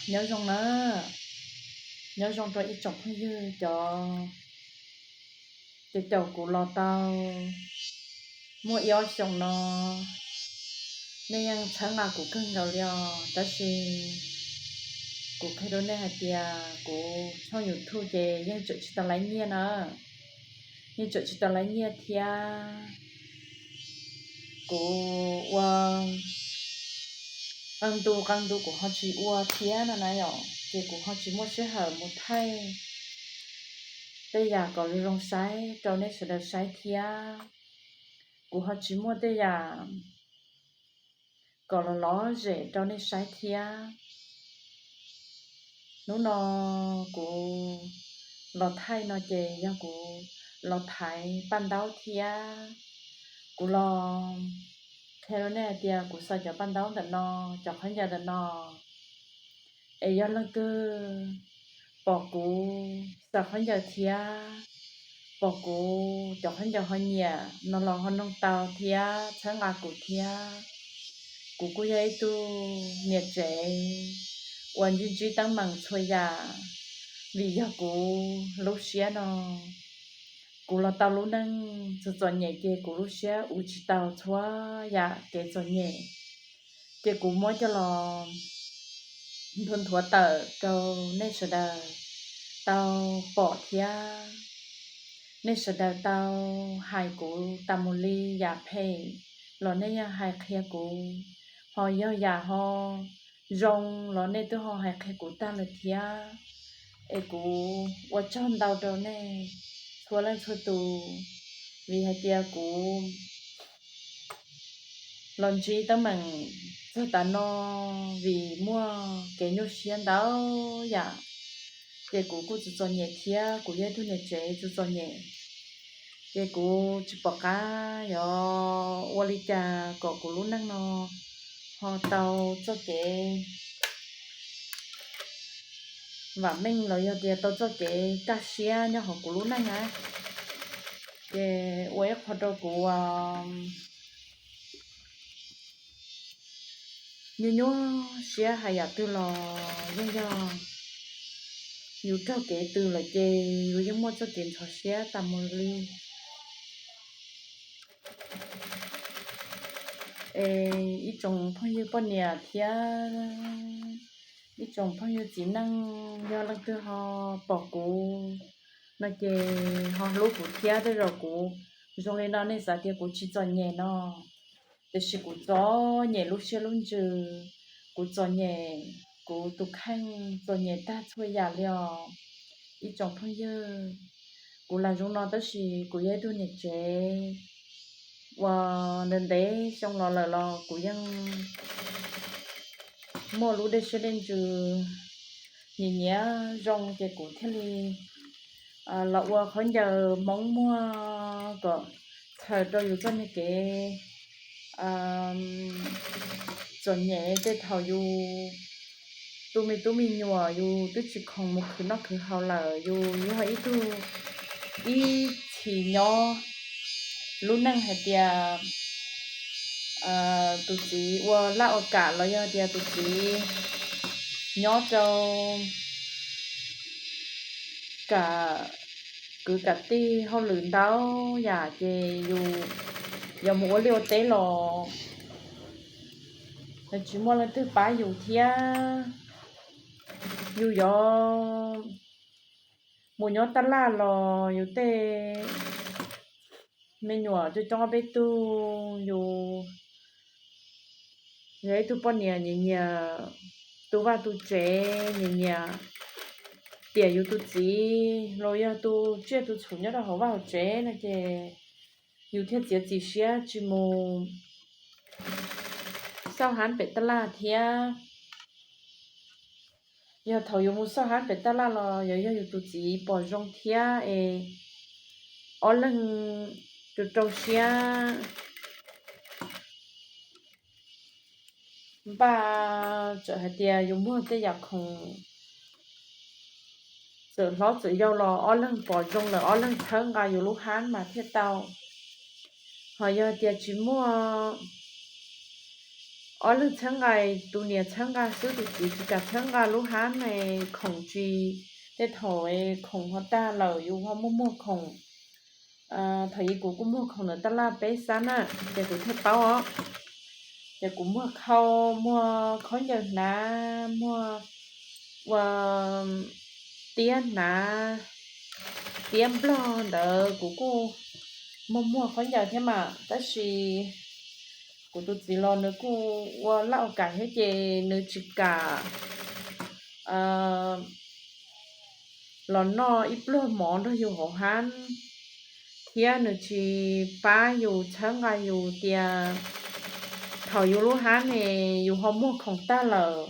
Nyob zoo na, nyob zoo rau ib tsoom phooj ywg cov, cov caum kuv los tau muaj ib ob xyoos no, nej yeej txhawb nqa kuv kawg nkaus li os, tab sis kuv qhia rau nej hais tias kuv tshooj YouTube ces yeej tseem tsis tau laib nyiaj na, yeej tseem tsis tau laib nyiaj thiab. Kuv ua qee ntu qee ntu kuv ho tsis ua thiab no na yom, ces kuv ho tsis muaj sij hawm mus thaij tej yam kom zoo zoo saib rau nej sawv daws saib thiab. Kuv ho tsis muaj tej yam kom los lom zem rau nej saib thiab. Hnub no kuv los thaij no ces yog kuv los thaiv paj ntaub thiab. Kuv los qhia rau nej hais tias kuv xaws cov paj ntaub ntawm no, cov khaub ncaws ntawm no, es yog leej twg pom kuv xaws khaub ncaws thiab pom kuv cov khaub ncaws ho nyiam no los ho noog tau thiab txhawb nqa kuv thiab. Kuv kuj yog ib tug niam tsev uas ntsib ntsib teeb meem txhua yam, vim yog kuv lub siab no, kuv los tau lub neej txom txom nyem ces kuv lub siab ua tsis tau txhua yam kev txom nyem, ces kuv muab coj los nthuav nthuav tawm rau nej sawv daws tau pom thiab. Nej sawv daws tau hais kuv tas mus li yam phem los nej yeej hais qhia kuv, ho yog yam ho zoo los nej twb ho hais qhia kuv tag lawm thiab. Es kuv ua tsaug ntau rau nej txhua leej txhua tus, vim hais tias kuv los ntsib teeb meem txog tav no vim muaj kev nyuaj siab ntau yam, ces kuv kuj txom txom nyem thiab, kuv yog ib tug niam tsev txom txom nyem, ces kuv tsis pom qab yuav ua li cas kom kuv lub neej no ho tau txoj kev vam meej los yog tias tau txoj kev kaj siab nyob hauv kuv lub neej na. Ces ua ib qho rau kuv nyuaj nyuaj siab hais yam twg los yeej yog yus raug kev twg lawm ces yus yeej muaj txoj kev ntxhov siab tas mus li. Es ib tsoom phooj ywg poj niam thiab ib tsoom phooj ywg txiv neej, yog leej twg ho pom kuv no ces ho hlub kuv thiab. Tej zaum kuv zoo li no nej xav tias kuv tsis txom nyem no, tiam sis kuv txom nyem lub siab lub ntsws, kuv txom nyem kuv tus kheej, txom nyem tag txhua yam li os ib tsoom phooj ywg. Kuv lam zoo no tab sis kuv yog ib tug niam tsev uas ntev ntev xyoo los lawm los kuv yeej muaj lub dej siab dej ntsws nyiam nyiam zoo ces kuv thiaj li los ua khaub ncaws Hmoob muag kom txhaws rau yus txoj niag kev txom nyem tej thaum yus tu me tub me nyuam yus twb tsis khoom mus khwv noj khwv haus lawm, yus yog ib tug ib txhis nyob lub neej hais tias tus txiv ua laj ua kam los yog tias tus txiv nyob rau kam kwv kam tij hauj lwm ntau yam ces yus yuav mus ua liaj ua teb los tsis muaj leej twg pab yus thiab. Yus yuav mus nyob tab laj los yus tej me nyuam coob coob ob peb tug, yus yog ib tug poj niam nyiam nyiam tu vaj tu tsev, nyiam nyiam tiam yus tus txiv los yog tu tsiaj tu txhuv nyob rau hauv vaj hauv tsev no ces yus thiaj txiav txim siab tsis mus xauj hab pem tab laj thiab. Yog thaum yus mus xauj hab pem tab laj los yuav yog yus tus txiv pom zoo thiab es ob leeg rau rau siab. Npaj txawm hais tias yus muag tej yam khoom txawm hlob txawm yau los ob leeg pom zoo lawm ob leeg txhawb nqa yus lub hab mas thiaj tau. Ho yog tias tsis muaj ob leeg txhawb nqa, tus niam txhawb nqa xwb, tus txiv tsis kam txhawb nqa lub hab ne, khoom tsis, tej thaum khoom ho tag lawm yus ho muag muag khoom. Thaum ub kuv kuj muag khoom ntawm taj laj peb xab na, ces kuv thiaj paub os. Ces kuv muag khau, muag khaub ncaws hnav, muag ua tiab hnav, tiab nplog ntawd kuv kuj muag muag khaub ncaws thiab mas, tab sis kuv tus txiv los nws kuj ua laj ua kam thiab ces nws tsis kam los noj ib pluag mov nrog yus hauv hab, thiab nws tsis pab yus txhawb nqa yus tias thaum yus lub hab ne yus ho muag khoom tag lawm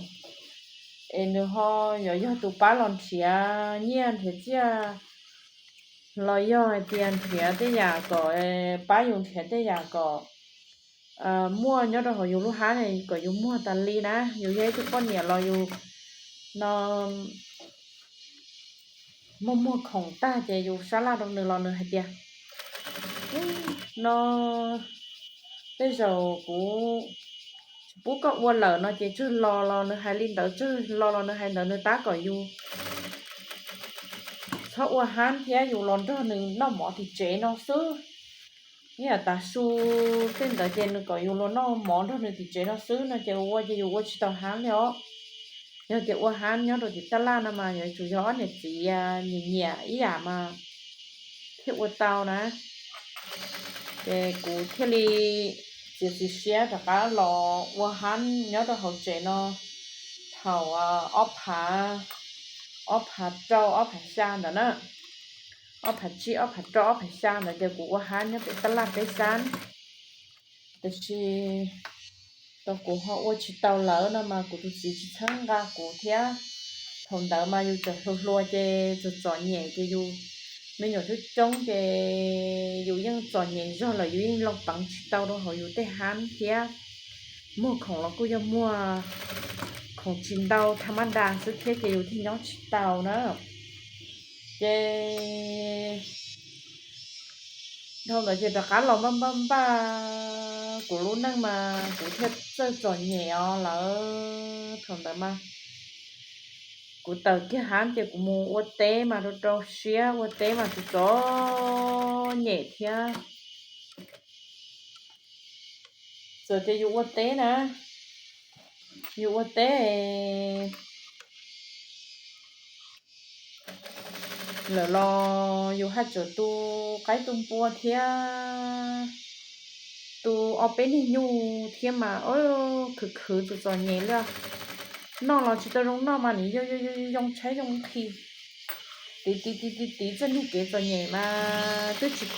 es nws ho yuav yog tus pab los nrhiav nyiaj nrhiav txiaj los yog hais tias nrhiav tej yam kom, pab yus nrhiav tej yam kom muaj nyob rau hauv yus lub hab ne kom yus muag tas li na. Yus yog ib tug poj niam los yus no muag muag khoom tag ces yus sab laj rau nws los nws hais tias no tej zaum kuv tsis pub koj ua lawm no ces tsawg los los nws hais li ntawd, tsawg los los nws hais ntawd, nws tab kom yus txhob ua hab thiab yus los nrog nws noj mov tim tsev no xwb. Ib yam tas su tej ntawd ces nws kom yus los noj mov nrog nws tim tsev no xwb no ces ua ces yus ua tsis tau hab li os. Yog tias ua hab nyob rau tim taj laj no mas yuav tsum yog ob niam txiv nyiam nyiam ib yam mas thiaj ua tau na. Ces kuv thiaj li txiav txim siab rov qab los ua hab nyob rau hauv tsev no thaum ob phav, ob phav rau ob phav xya ntawd na, ob phav tsib ob phav rau ob phav xya ntawd ces kuv ua hab nyob pem taj laj peb xab. Tab sis tau kuv ho ua tsis tau lawm no mas kuv tus txiv tsis txhawb nqa kuv thiab. Thaum ntawd mas yus tseem hluas hluas ces txom txom nyem ces yus me nyuam coob coob ces yus yeej txom nyem zog lawm, yus yeej loo peev tsis tau rau hauv yus tej hab thiab. Muag khoom los kuj yog muag khoom tsis ntau, tha mab da xwb thiab ces yus thiaj nyob tsis tau na. Ces dhau ntawd ces rov qab los npaj npaj npaj kuv lub neej mas kuv thiaj txawj txom nyem os lawm. Thaum ntawd mas kuv tawm kiag hab ces kuv mus ua teb mas rau rau siab, ua teb mas txom txom nyem thiab. Txawm tias yus ua teb na, yus ua teb lawm los yus haj tseem tu qaib tu npua thiab tu ob peb niag nyuj thiab mas khwv khwv txom txom nyem li. Noj los tsis tau zoo noj mas nws yoo yoo tshaib yoo nqhis, tiv tiv tiv tiv txoj niag kev txom nyem mas twb tsis